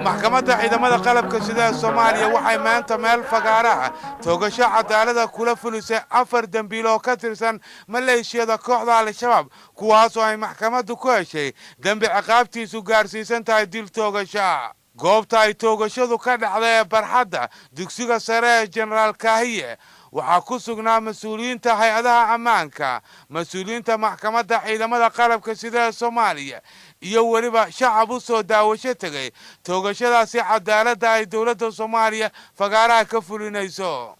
Maxkamadda ciidamada qalabka sida ee Soomaaliya waxay maanta meel fagaaraha toogasho cadaalada kula fulisay 4 dembiil oo ka tirsan maleeshiyada kooxda Al-Shabaab, kuwaasoo ay maxkamaddu ku heshay dembi ciqaabtiisu gaarsiisan tahay dil toogasho. Goobta ay toogashadu ka dhacday ee barxadda dugsiga sare ee Jenaraal Kaahiye waxaa ku sugnaa mas-uuliyiinta hay-adaha ammaanka, mas-uuliyiinta maxkamadda ciidamada qalabka sida ee Soomaaliya iyo weliba shacab u soo daawasho tegay toogashadaasi cadaaladda ay dowladda Soomaaliya fagaaraha ka fulinayso.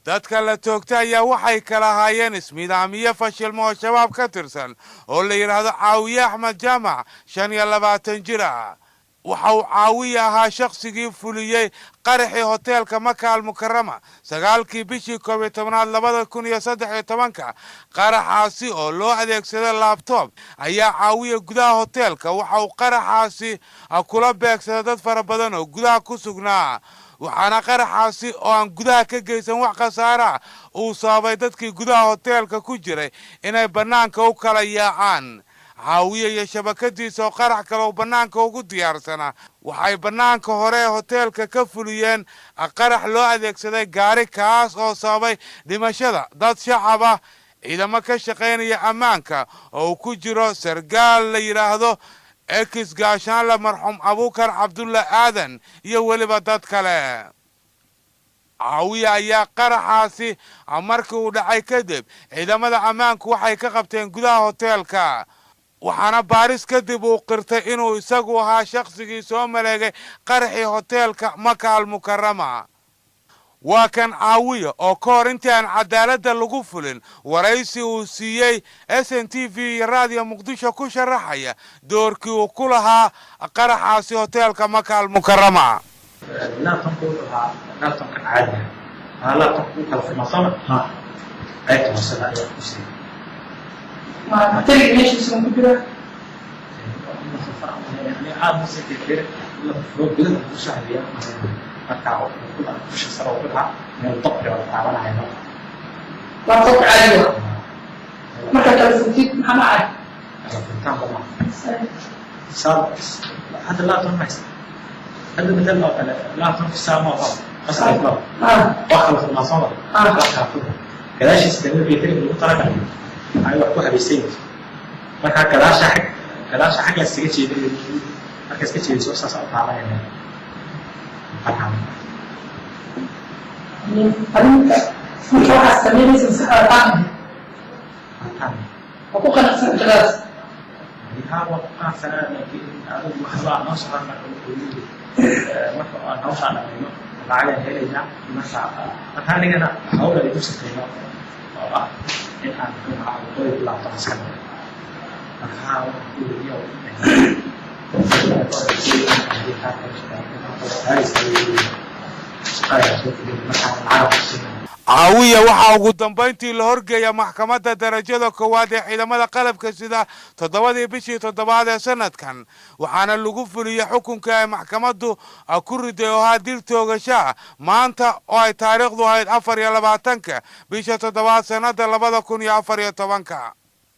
Dadka la toogtay ayaa waxay kala ahaayeen ismidaamiye fashilmo oo Shabaab ka tirsan oo la yidhaahdo Caawiye Axmed Jaamac, 25 jir ah. Waxa uu Caawiye ahaa shakhsigii fuliyey qaraxii hoteelka Maka Almukarama 9-kii bishii 11aad 2013-ka. Qaraxaasi oo loo adeegsaday labtob ayaa Caawiye gudaha hoteelka waxa uu qaraxaasi kula beegsaday dad fara badan oo gudaha ku sugnaa, waxaana qaraxaasi oo aan gudaha ka geysan wax khasaara uu sababay dadkii gudaha hoteelka ku jiray inay bannaanka u kala yaacaan. Caawiye iyo shabakadiisa oo qarax kale oo bannaanka ugu diyaarsanaa waxay bannaanka hore ee hoteelka ka fuliyeen qarax loo adeegsaday gaari, kaas oo sababay dhimashada dad shacab ah, ciidamo ka shaqaynaya ammaanka oo uu ku jiro sargaal la yidhaahdo ex gaashaanle marxuum Abuukar Cabdulla Aadan iyo weliba dad kale. Caawiye ayaa qaraxaasi markii uu dhacay kadib ciidamada ammaanku waxay ka qabteen gudaha hoteelka, waxaana baaris kadib uu qirtay inuu isagu ahaa shakhsigii soo maleegay qaraxii hoteelka Maka Almukarama. Waa kan Caawiya oo ka hor intii aan cadaaladda lagu fulin waraysi uu siiyey SNTV iyo Raadiyo Muqdisho ku sharaxaya doorkii uu ku lahaa qaraxaasi hoteelka Maka Almukarama. Laptopku wuxuu ahaa laptopka caadiga ah. Laptopku u kala furmaa sooma? Qaybta hoosena ayaa ku siiyey. Batteriga meeshiisa ku jira. Aad la furo gudaha ku sahliya marka dusha sare uu ku dhaca meel dabci oo la taabanaya marka. Laptopka caadiga marka kala furtid, maxaa dhacay? Kala furitaanba maaha. Saa hadda laptop ma haysta hadda bedel oo kale laptopka saa ma aha masla waa kala furmaa sooma? Waa kala furma, gadaashiisa dambe batteriga lagu talagalay ay wax ku habaysan yihiin. Marka gadaasha xag gadaasha xaggaas iskaga jeedin, marka iska jeediso saas u taabanayna halkaan. Adinka marka waxaad samaynaysa maskaxda taan Halkaan. Waa ku qanacsan shaqadaas? Haa, waa ku qanacsanaa, laakiin adigu waxbaa noo socon. Marka wuxuu yiri marka aan hawshaa dhamayno lacagaan helaynaa. Marka anigana hawl ay igu sitayno oo ah in aan muxuu ahaa waqooyi ku laabto askar. Marka waxaan ku yiri Caawiya waxaa ugu dambayntii la horgeeya maxkamadda darajada koowaad ee ciidamada qalabka sida 7-dii bishii toddobaad ee sanadkan, waxaana lagu fuliyey xukunka ay maxkamaddu ku riday oo ahaa dil toogashaa maanta oo ay taariikhdu ahayd 24-ka bisha toddobaad sannada 2014-ka.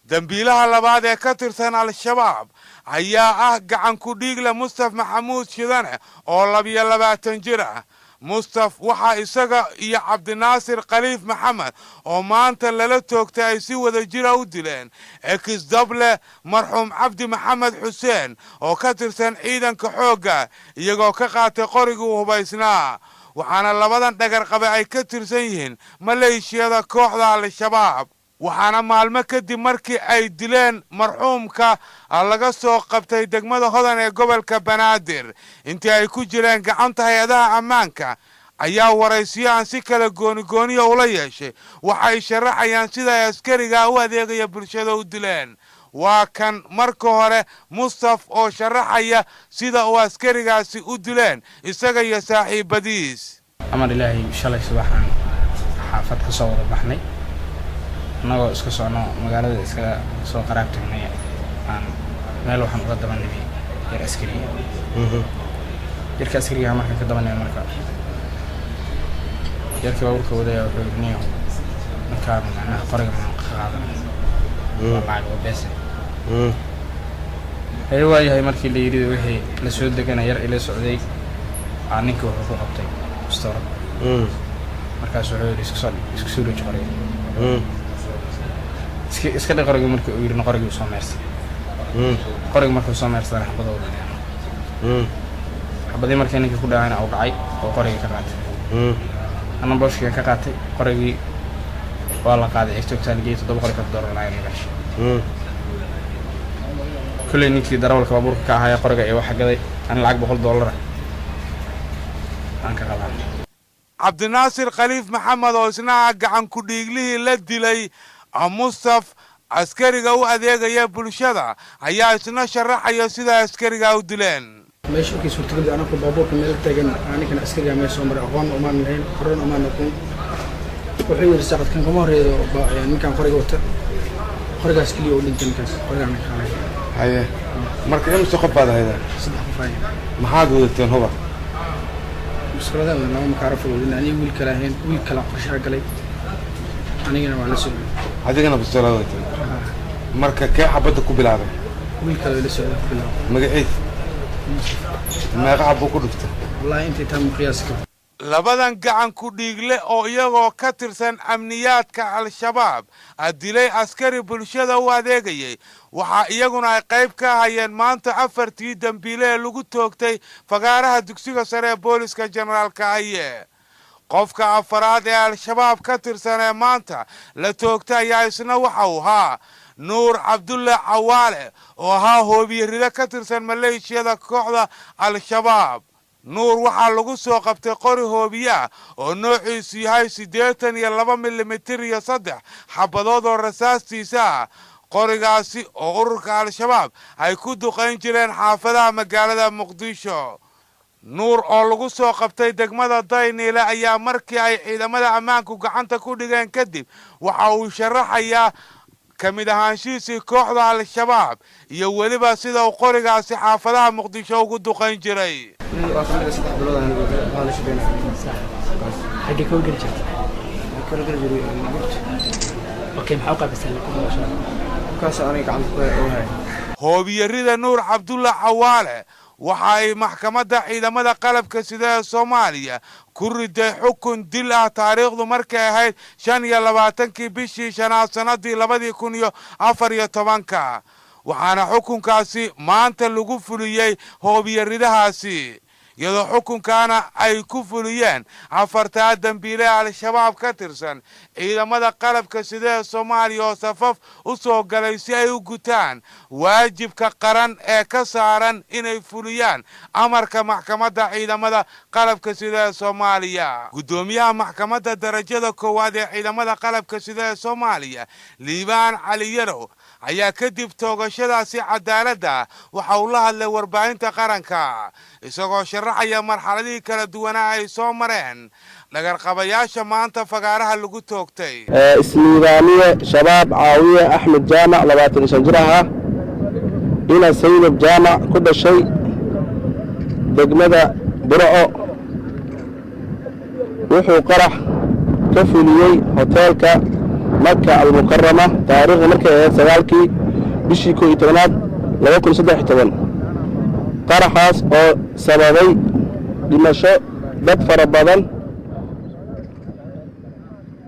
Dembiilaha labaad ee ka tirsan Al-Shabaab ayaa ah gacan ku dhiigle Mustaf Maxamuud Shidane oo 22 jir ah. Mustaf waxaa isaga iyo Cabdinaasir Khaliif Maxamed oo maanta lala toogtay ay si wada jira u dileen ex dable marxuum Cabdi Maxamed Xuseen oo ka tirsan ciidanka xoogga, iyagoo ka qaatay qorigii uu hubaysnaa. Waxaana labadan dhagar qabe ay ka tirsan yihiin maleeshiyada kooxda Al-Shabaab, waxaana maalmo kadib markii ay dileen marxuumka laga soo qabtay degmada Hodan ee gobolka Banaadir. Intii ay ku jireen gacanta hay-adaha ammaanka ayaa waraysiyo aan si kala goonigooniya ula yeeshay waxay sharaxayaan sida ay askariga u adeegaya bulshada u dileen. Waa kan marka hore Mustaf oo sharaxaya sida uu askarigaasi u dileen isaga iyo saaxiibadiis. Amar Ilaahay, shalay subaxaan xaafad ka soo wada baxnay. Annagoo iska socno, magaalada iskaga soo qaraab tagnay, aan meel waxaan uga daba nimi yar askariga. Yarka askariga markaan ka daba nimi, marka yarkii baabuurka wadaya wuxuu yidhi, "Niyow, ninkaan macnaha qoriga maan ka qaadan, waa lacag, waa beese." Haye, waayahay. Markii la yidhi wixii la soo degana, yar ila socday aa ninkii wuxuu ku qabtay bistoolad. Markaas wuxuu yidhi, "Iska soo isku soo dhoji qoriga, iska dhig qoriga." Markii uu yidhi, qorigii soo meersay. Qoriga markuu soo meersadana, xabadooda dhaceen. Xabadii markii ninkii ku dhacayna, uu dhacay oo qorigii ka qaatay. Anna booshkiga ka qaatay qorigii, waa la qaaday, xigtoogtaa la geeyey. $750 lacag gashay. Kolley ninkii darawalka baabuurka ka ahaaya qoriga ee waxa gaday, ana lacag $100 ah aan ka qabanay. Cabdinaasir Khaliif Maxamed, oo isna ah gacan ku-dhiiglihii la dilay Mustaf, askariga u adeegaya bulshada, ayaa isna sharaxaya sida askariga u dileen. Meesha markii suurtagalda, anakoo baabuurka meel taagan, ninkan askariga meel soo maray. Aqoon umaan lahayn, horan umaan aqoon. Wuxuu yidhi, "Saacadkan kama horeeyo ninkan qoriga wata, qorigaas keliya u dhintay ninkaas, qorigaan ka qaaday." Haye, marka imise qof baad ahaydeen? Saddex qof ahayn. Maxaad wadateen huba? Muskiladaha laba makaarafo wadin, aniga wiil kale ahayn. Wiil kale qorshaha galay, anigana waa la socday. Adigana bistoolad wadateen? Marka kee xabadda ku bilaabay? Wiil kale la socday ku bilaabay. Magaciis? Meeqa xabuu ku dhuftay? Wallahi intay taa ma qiyaasi karto. Labadan gacan ku dhiigle oo iyagoo ka tirsan amniyaadka Al-Shabaab dilay askari bulshada u adeegayay, waxaa iyaguna ay qayb ka hayeen maanta afartii dembiile ee lagu toogtay fagaaraha dugsiga sare ee booliska Generaalka Aye. Qofka afaraad ee Al-Shabaab ka tirsan ee maanta la toogtay ayaa isna waxa uu ahaa Nuur Cabdulle Cawaale, oo ahaa hoobiye rido ka tirsan maleeshiyada kooxda Al-Shabaab. Nuur waxaa lagu soo qabtay qori hoobiyaa oo noociisu yahay 82 milimitir iyo saddex xabadood oo rasaastiisa ah, qorigaasi oo ururka Al-Shabaab ay ku duqayn jireen xaafadaha magaalada Muqdisho. Nuur oo lagu soo qabtay degmada Dayniile ayaa markii ay ciidamada ammaanku gacanta ku dhigeen kadib waxa uu sharaxayaa ka mid ahaanshihiisii kooxda Al-Shabaab iyo weliba sida uu qorigaasi xaafadaha Muqdisho ugu duqayn jiray. Waa kamid 3 bilood aan waa la shaqeynaya. Xaggee ka howlgeli jirta? Kala geli jiray gurta. Okay, maxaa u qaabilsan ku? Kaas aniga gacanta ku hay. Hoobiyarida Nuur Cabdulla Cawaale waxa ay maxkamadda ciidamada qalabka sida ee Soomaaliya ku riday xukun dil ah, taariikhdu markay ahayd 25-kii bishii shanaad sanadii 2014-ka, waxaana xukunkaasi maanta lagu fuliyey hoobiyaridahaasi, iyadoo xukunkaana ay ku fuliyeen afartaa dembiile Al-Shabaab ka tirsan ciidamada qalabka sida ee Soomaaliya oo safaf u soo galay si ay u gutaan waajibka qaran ee ka saaran inay fuliyaan amarka maxkamadda ciidamada qalabka sida ee Soomaaliya. Guddoomiyaha maxkamadda darajada koowaad ee ciidamada qalabka sida ee Soomaaliya, Liibaan Cali Yarow, ayaa kadib toogashadaasi cadaaladda waxa uu la hadlay warbaahinta qaranka, isagoo sharaxaya marxaladihii kala duwanaa ay soo mareen dhagarqabayaasha maanta fagaaraha lagu toogtay. Ismiidaamiye Shabaab Caawiye Axmed Jaamac, 25 jir ah, ina Saynab Jaamac, ku dhashay degmada Burco, wuxuu qarax ka fuliyey hoteelka Maka Almukarama taariikhda markay ahayd 9-kii bishii 11aad 2013, qaraxaas oo sababay dhimasho dad fara badan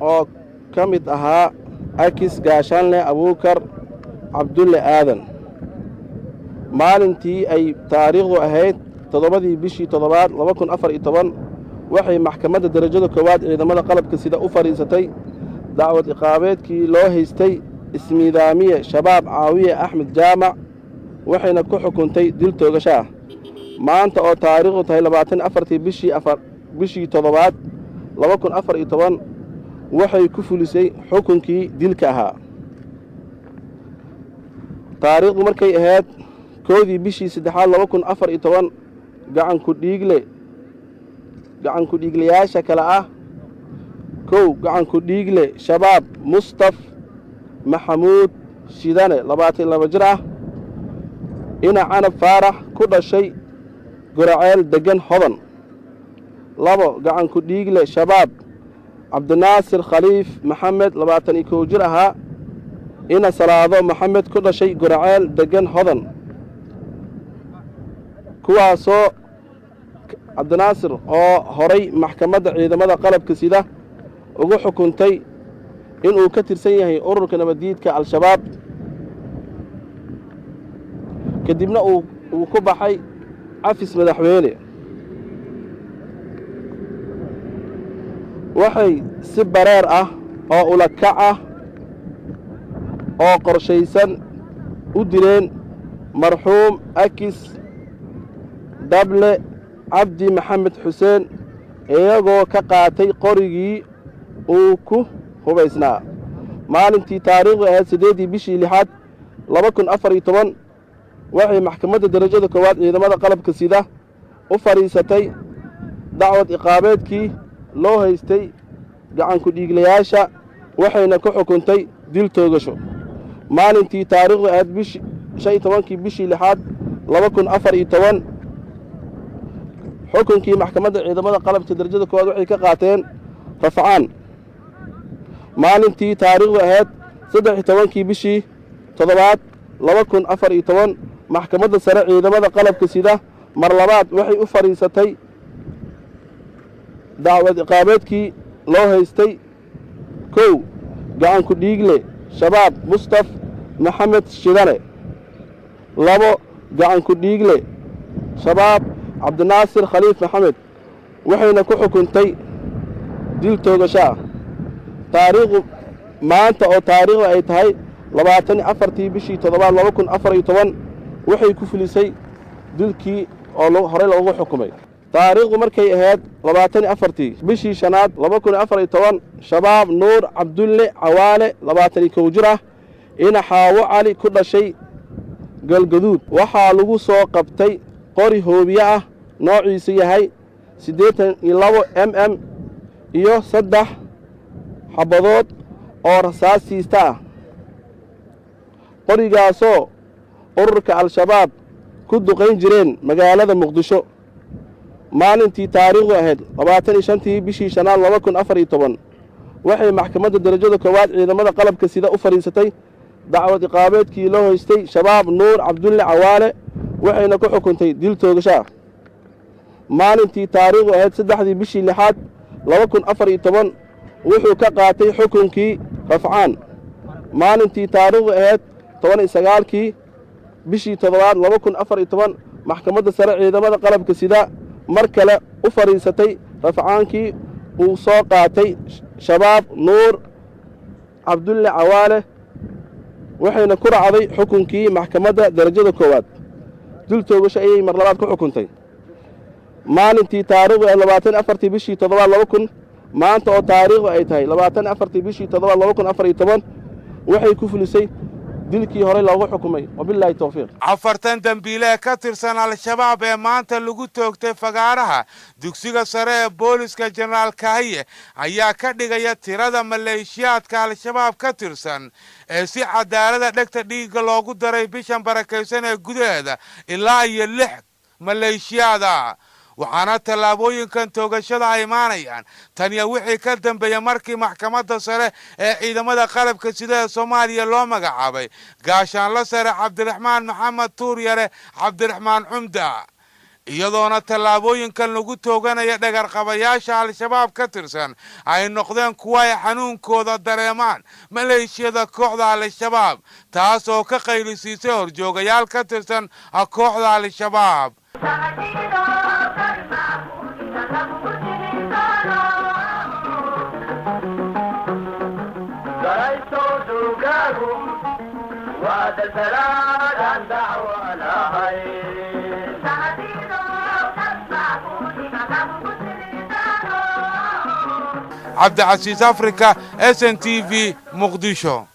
oo ka mid ahaa akis Gaashaanle Abuukar Cabdulle Aadan. Maalintii ay taariikhdu ahayd 7-dii bishii toddobaad 2014, waxay maxkamadda darajada koowaad ciidamada qalabka sida u fadhiisatay dacwad ciqaabeedkii loo haystay ismiidaamiye Shabaab Caawiye Axmed Jaamac, waxayna ku xukuntay dil toogasho ah. Maanta oo taariikhdu tahay 24-tii bishii afar bishii toddobaad 2014, waxay ku fulisay xukunkii dilka ahaa. Taariikhdu markay ahayd 1-dii bishii saddexaad 2014, gacanku dhiigle gacanku dhiiglayaasha kale ah: 1, gacanku dhiigle Shabaab Mustaf Maxamuud Shidane, 22 jir ah, ina Canab Faarax, ku dhashay Goraceel, deggan Hodan. 2, gacanku dhiigle Shabaab Cabdinaasir Khaliif Maxamed, 21 jir ahaa, ina Salaado Maxamed, ku dhashay Goraceel, deggan Hodan, kuwaasoo Cabdinaasir oo horay maxkamadda ciidamada qalabka sida ugu xukuntay inuu ka tirsan yahay ururka nabaddiidka Al-Shabaab, kadibna uu ku baxay cafis madaxweyne. Waxay si bareer ah oo ulakac ah oo qorshaysan u dileen marxuum Akis Dable Cabdi Maxamed Xuseen, iyagoo ka qaatay qorigii uu ku hubaysnaa. Maalintii taariikhdu ahayd 8-dii bishii lixaad 2014, waxay maxkamadda darajada koowaad ciidamada qalabka sida u fadhiisatay dacwad iqaabeedkii loo haystay gacanku dhiiglayaasha, waxayna ku xukuntay dil toogasho. Maalintii taariikhdu ahayd 15-kii bishii lixaad 2014, xukunkii maxkamadda ciidamada qalabka darajada koowaad waxay ka qaateen rafcaan. Maalintii taariikhdu ahayd 13-kii bishii toddobaad 2014, maxkamadda sare ciidamada qalabka sida mar labaad waxay u fadhiisatay dacwad iqaabeedkii loo haystay: 1, gacanku dhiigle Shabaab Mustaf Maxamed Shidane; 2, gacanku dhiigle Shabaab Cabdinaasir Khaliif Maxamed, waxayna ku xukuntay dil toogasho ah. Taariikhu maanta oo taariikhda ay tahay 24-tii bishii toddobaad 2014, waxay ku fulisay dilkii oo horey loogu xukumay. Taariikhdu markay ahayd 24-tii bishii shanaad 2014, Shabaab Nuur Cabdulle Cawaale, 21 jir ah, ina Xaawo Cali, ku dhashay Galgaduud, waxaa lagu soo qabtay qori hoobiye ah noociisu yahay 82 mm iyo 3 xabadood oo rasaasiista ah, qorigaasoo ururka Al-Shabaab ku duqayn jireen magaalada Muqdisho. Maalintii taariikhdu ahayd 25-tii bishii shanaad 2014, waxay maxkamadda darajada koowaad ciidamada qalabka sida u fadhiisatay dacwad iqaabeedkii loo haystay Shabaab Nuur Cabdulle Cawaale, waxayna ku xukuntay dil toogasho ah. Maalintii taariikhdu ahayd 3-dii bishii lixaad 2014, wuxuu ka qaatay xukunkii rafcaan. Maalintii taariikhdu ahayd 19-kii bishii toddobaad 2014, maxkamadda sare ciidamada qalabka sida mar kale u fadhiisatay rafcaankii uu soo qaatay Shabaab Nuur Cabdulle Cawaale, waxayna ku raacday xukunkii maxkamadda darajada koowaad. Dil toogasho ayay mar labaad ku xukuntay. Maalintii taariikhdu ay 24-tii bishii toddobaad 2000, maanta oo taariikhdu ay tahay 24-tii bishii toddobaad 2014, waxay ku fulisay dilkii horey loogu xukumay. Wabilaahi towfiiq. 40 dembiile ka tirsan Al-Shabaab ee maanta lagu toogtay fagaaraha dugsiga sare ee booliska Jenaraal Kahiye ayaa ka dhigaya tirada maleeshiyaadka Al-Shabaab ka tirsan ee si cadaalada dhegta dhiigga loogu daray bishan barakaysan ee gudaheeda ilaa iyo 6 maleeshiyaada. Waxaana tallaabooyinkan toogashada ay imaanayaan taniya wixii ka dambeeya markii maxkamadda sare ee ciidamada qalabka sida ee Soomaaliya loo magacaabay gaashaanla sare Cabdiraxmaan Maxamed Tuuryare Cabdiraxmaan Cumda, iyadoona tallaabooyinkan lagu tooganaya dhagarqabayaasha Al-Shabaab ka tirsan ay noqdeen kuwa ay xanuunkooda dareemaan maleeshiyada kooxda Al-Shabaab, taas oo ka qaylisiisay horjoogayaal ka tirsan kooxda Al-Shabaab. Cabdicasiis Africa, SNTV, Muqdisho.